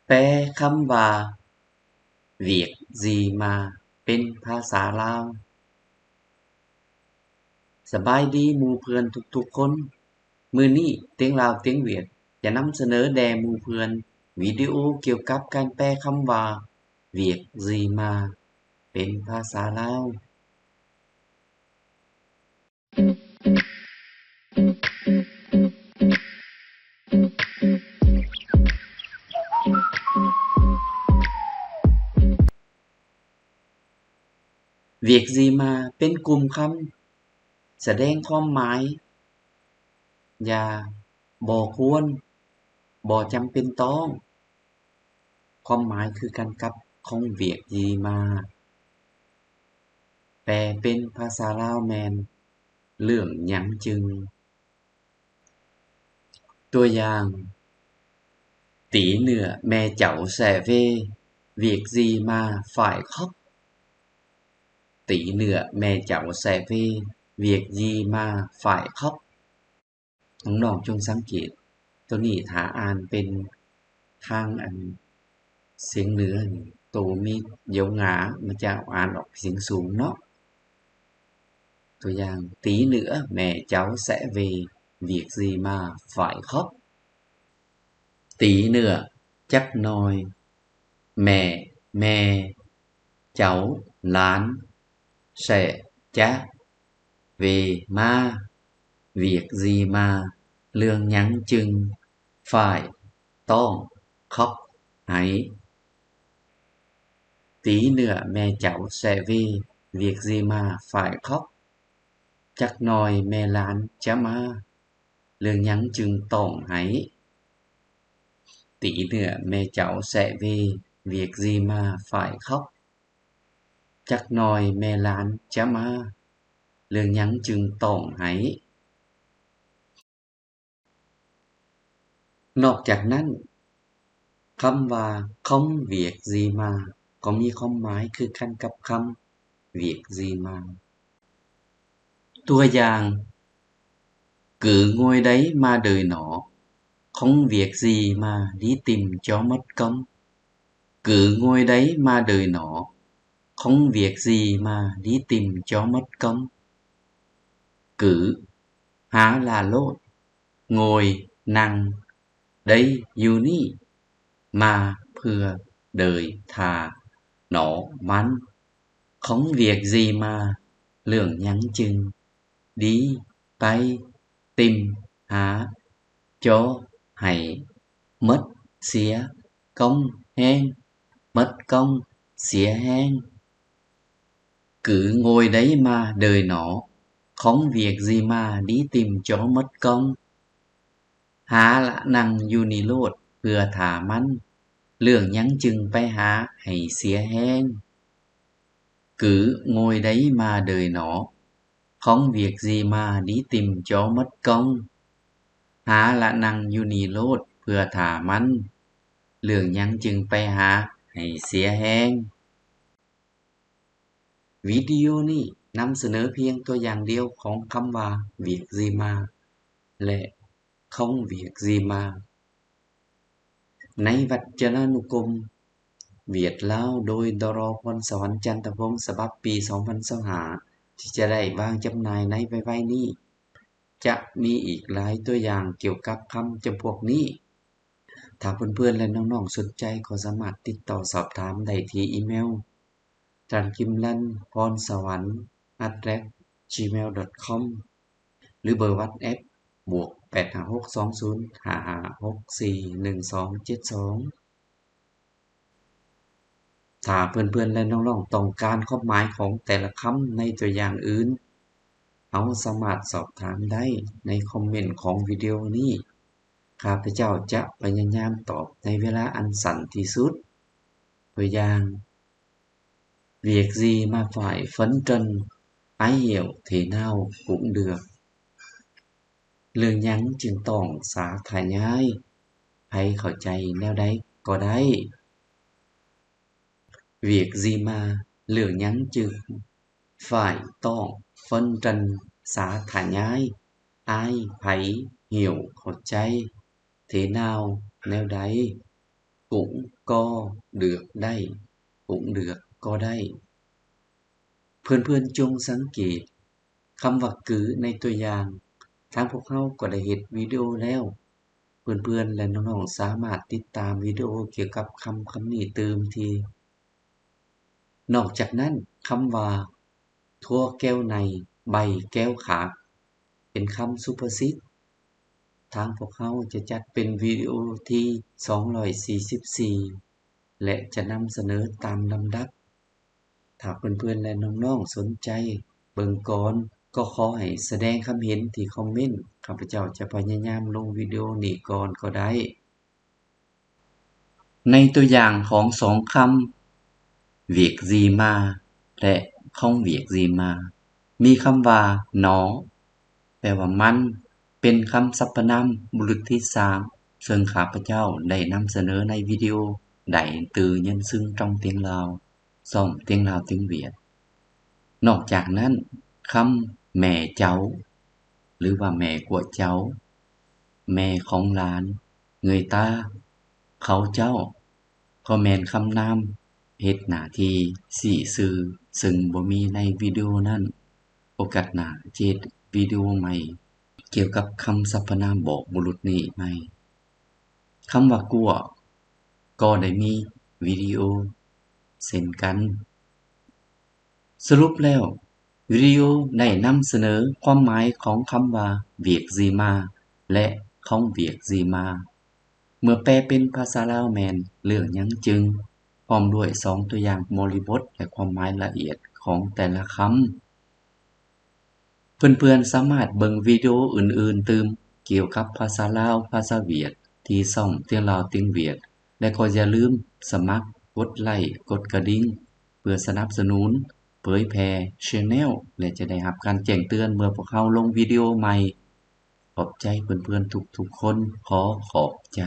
ແປຄຳວ່າ ວຽກຊີມາ ເປັນພາສາລາວ. ສະບາຍດີໝູ່ເພື່ອນທຸກໆຄົນ. ມື້ນີ້ຕຽງລາວຕຽງຫວຽດຈະນຳສະເໜີແດ່ໝູ່ເພື່ອນ ວິດີໂອກ່ຽວກັບການແປຄຳວ່າ ວຽກຊີມາ ເປັນພາສາລາວ. ວຽກຊີມາ ເປັນກຸ່ມຄຳສະແດງຄວາມໝາຍ ຢ່າ, ບໍ່ຄວນ, ບໍ່ຈຳເປັນຕ້ອງ. ຄວາມໝາຍຄືກັນກັບຂອງວຽກຊີມາ. ແປເປັນພາສາລາວແມ່ນ ເລື່ອງຫຍັງຈຶ່ງ. ຕົວຢ່າງ, ຕີເນື້ອແມ່ເຈົ້າແຊເວ, ວຽກຊີມາ ຝ້າຍຂອບ. ຕີເນື້ອແມ່ເຈົ້າແຊເວ, ວຽກຊີມາ ຝ້າຍຂອບ. ນ້ອງໆຈົ່ງສັງເກດ ໂຕນີ້ຖ້າອ່ານເປັນທາງອັນສຽງເໜືອນີ້ ໂຕມີຢຽວງາ ມັນຈະອ່ານອອກເປັນສຽງສູງເນາະ. ຕົວຢ່າງ, ຕີເນື້ອແມ່ເຈົ້າແຊເວ, ວຽກຊີມາ ຝ້າຍຂອບ. ຕີເນື້ອຈັກໜ່ອຍ ແມ່, ແມ່, ເຈົ້າ, ຫຼານ, ແຊ, ຈະ, ເວ, ມາ, ວຽກຊີມາ, ເລື່ອງຫຍັງຈຶ່ງ, ຝ້າຍ, ຕ້ອງ, ຂອບ, ໃຫ້. ຕີເນື້ອແມ່ເຈົ້າແຊເວ, ວຽກຊີມາ ຝ້າຍຂອບ. ຈັກໜ່ອຍແມ່ຫຼານຈະມາ, ເລື່ອງຫຍັງຈຶ່ງຕ້ອງໃຫ້. ຕີເນື້ອແມ່ເຈົ້າແຊເວ, ວຽກຊີມາ ຝ້າຍຂອບ. ຈັກໜ່ອຍແມ່ຫຼານຈະມາ, ເລື່ອງຫຍັງຈຶ່ງຕ້ອງໃຫ້. ນອກຈາກນັ້ນ, ຄຳວ່າ ຂອງວຽກຊີມາ ກໍມີຄວາມໝາຍຄືກັນກັບຄຳ ວຽກຊີມາ. ຕົວຢ່າງ, ກືງວຍໃດມາເດີຍໜໍ, ຂອງວຽກຊີມາ ດີຕິ່ມຈໍມັດກອມ. ກືງວຍໃດມາເດີຍໜໍ, ຂອງວຽກຊີມາ ດີຕິ່ມຈໍມັດກອມ. ກື, ຫາລາໂລດ. ງວຍ, ນັ່ງ. ໄດ, ຢູ່ນີ້. ມາ, ເພື່ອ. ເດີຍ, ຖ້າ. ໜໍ, ມັນ. ຂອງວຽກຊີມາ ເລື່ອງຫຍັງຈຶ່ງ. ດີ, ໄປ. ຕິ່ມ, ຫາ. ຈໍ, ໃຫ້. ໝົດ, ເສຍ. ກອມ, ແຮງ. ໝົດກອມ, ເສຍແຮງ. ກືງວຍໃດມາເດີຍໜໍ, ຂອງວຽກຊີມາ ດີຕິ່ມຈໍໝົດກອມ. ຫາລະນັ່ງຢູ່ນີ້ໂລດ ເພື່ອຖ້າມັນ, ເລື່ອງຫຍັງຈຶ່ງໄປຫາໃຫ້ເສຍແຮງ. ກືງວຍໃດມາເດີຍໜໍ, ຂອງວຽກຊີມາ ດີຕິ່ມຈໍໝົດກອມ. ຫາລະນັ່ງຢູ່ນີ້ໂລດ ເພື່ອຖ້າມັນ, ເລື່ອງຫຍັງຈຶ່ງໄປຫາໃຫ້ເສຍແຮງ. ວິດີໂອນີ້ນຳສະເໜີພຽງຕົວຢ່າງດຽວຂອງຄຳວ່າ ວຽກຊີມາ ແລະ ຂອງວຽກຊີມາ ໃນວັດຈະນານຸກົມ ຫວຽດລາວ ໂດຍ ດຣ. ພອນສະຫວັນ ຈັນທະວົງ ສະບັບປີສອງພັນຊາວຫ້າ ທີ່ຈະໄດ້ວາງຈຳໜ່າຍໃນໄວໆນີ້. ຈະມີອີກຫຼາຍຕົວຢ່າງກ່ຽວກັບຄຳຈຳພວກນີ້. ຖ້າເພື່ອນໆ ແລະ ນ້ອງໆສົນໃຈ ກໍສາມາດຕິດຕໍ່ສອບຖາມໄດ້ທີ່ອີເມວ trangkimlanphonsawan at gmail dot com ຫຼື ເບີວັອດແອັບ ບວກ ແປດຫ້າຫົກສອງສູນຫ້າຫ້າຫົກສີ່ໜຶ່ງສອງເຈັດສອງ. ຖ້າເພື່ອນໆ ແລະ ນ້ອງໆຕ້ອງການຄວາມໝາຍຂອງແຕ່ລະຄຳໃນຕົວຢ່າງອື່ນ, ເຮົາສາມາດສອບຖາມໄດ້ໃນຄອມເມັນຂອງວິດີໂອນີ້. ຂ້າພະເຈົ້າຈະພະຍາຍາມຕອບໃນເວລາອັນສັ້ນທີ່ສຸດ. ຕົວຢ່າງ, ວຽກຈີມາຝ້າຍ Phần Trần Ái Hiểu Thế Nào Cũng Được. ເລື່ອງຫຍັງຈຶ່ງຕ້ອງສາທະຍາຍ? ໃຜເຂົ້າໃຈແນວໃດກໍໄດ້. ວຽກຈີມາ ເລື່ອງຫຍັງຈຶ່ງຝ້າຍຕ້ອງ Phần Trần ສາທະຍາຍ? ອາຍ ໃຜ Hiểu ເຂົ້າໃຈ Thế Nào ແນວໃດ? ປຸງກໍເລືອກໄດ້, ປຸງເລືອກກໍໄດ້. ເພື່ອນໆຈົ່ງສັງເກດຄຳວ່າກືໃນຕົວຢ່າງ. ທາງພວກເຮົາກໍໄດ້ເຮັດວິດີໂອແລ້ວ. ເພື່ອນໆ ແລະ ນ້ອງໆ ສາມາດຕິດຕາມວິດີໂອກ່ຽວກັບຄຳຄຳນີ້ຕື່ມທີ່ ນອກຈາກນັ້ນ, ຄຳວ່າ ຖົ່ວແກ້ວໃນ ໃບແກ້ວຂາກ ເປັນຄຳສຸພາສິດ. ທາງພວກເຮົາຈະຈັດເປັນວິດີໂອທີສອງຮ້ອຍສີ່ສິບສີ່ ແລະ ຈະນຳສະເໜີຕາມລຳດັບ. ຖ້າເພື່ອນໆ ແລະ ນ້ອງໆ ສົນໃຈເບິ່ງກ່ອນ, ກໍຂໍໃຫ້ສະແດງຄຳເຫັນທີ່ຄອມເມັນ, ຂ້າພະເຈົ້າຈະພະຍາຍາມລົງວິດີໂອນີ້ກ່ອນກໍໄດ້. ໃນຕົວຢ່າງຂອງສອງຄຳ ວຽກຊີມາ ແລະ ຂອງວຽກຊີມາ ມີຄຳວ່າ ໜໍ ແປວ່າມັນ, ເປັນຄຳສັບພະນາມບຸລຸດທີສາມ ເຊິ່ງຂ້າພະເຈົ້າໄດ້ນຳສະເໜີໃນວິດີໂອ ໄດ້ຕື່ເຢັນຊຶງ ຕ້ອງຕຽງລາວ ຊ່ອງຕຽງລາວຕຽງຫວຽດ. ນອກຈາກນັ້ນ, ຄຳແມ່ເຈົ້າ ຫຼືວ່າແມ່ກົວເຈົ້າ, ແມ່ຂອງຫຼານ, ເງີຍຕາ, ເຂົາເຈົ້າ ກໍແມ່ນຄຳນາມເຮັດໜ້າທີ່ຊີ້ຊື່ ເຊິ່ງບໍ່ມີໃນວິດີໂອນັ້ນ. ໂອກາດໜ້າຈະເຮັດວິດີໂອໃໝ່ກ່ຽວກັບຄຳສັບພະນາມບອກບຸລຸດນີ້ໃໝ່. ຄຳວ່າກົວກໍໄດ້ມີວິດີໂອເຊັ່ນກັນ. ສະຫຼຸບແລ້ວ, ວິດີໂອໄດ້ນຳສະເໜີຄວາມໝາຍຂອງຄຳວ່າ ວຽກຊີມາ ແລະ ຂອງວຽກຊີມາ. ເມື່ອແປເປັນພາສາລາວແມ່ນເລື່ອງຫຍັງຈຶ່ງ, ພ້ອມດ້ວຍສອງຕົວຢ່າງບໍລິບົດ ແລະ ຄວາມໝາຍລະອຽດຂອງແຕ່ລະຄຳ. ເພື່ອນໆ ສາມາດເບິ່ງວິດີໂອອື່ນໆຕື່ມກ່ຽວກັບພາສາລາວ, ພາສາຫວຽດ ທີ່ຊ່ອງຕຽງລາວຕຽງຫວຽດ ແລະ ກໍຢ່າລືມສະໝັກກົດໄລ້, ກົດກະດິ່ງ ເພື່ອສະໜັບສະໜູນເຜີຍແຜ່ Channel ແລະ ຈະໄດ້ຮັບການແຈ້ງເຕືອນເມື່ອພວກເຮົາລົງວິດີໂອໃໝ່. ຂອບໃຈເພື່ອນໆທຸກໆຄົນ. ຂໍຂອບໃຈ.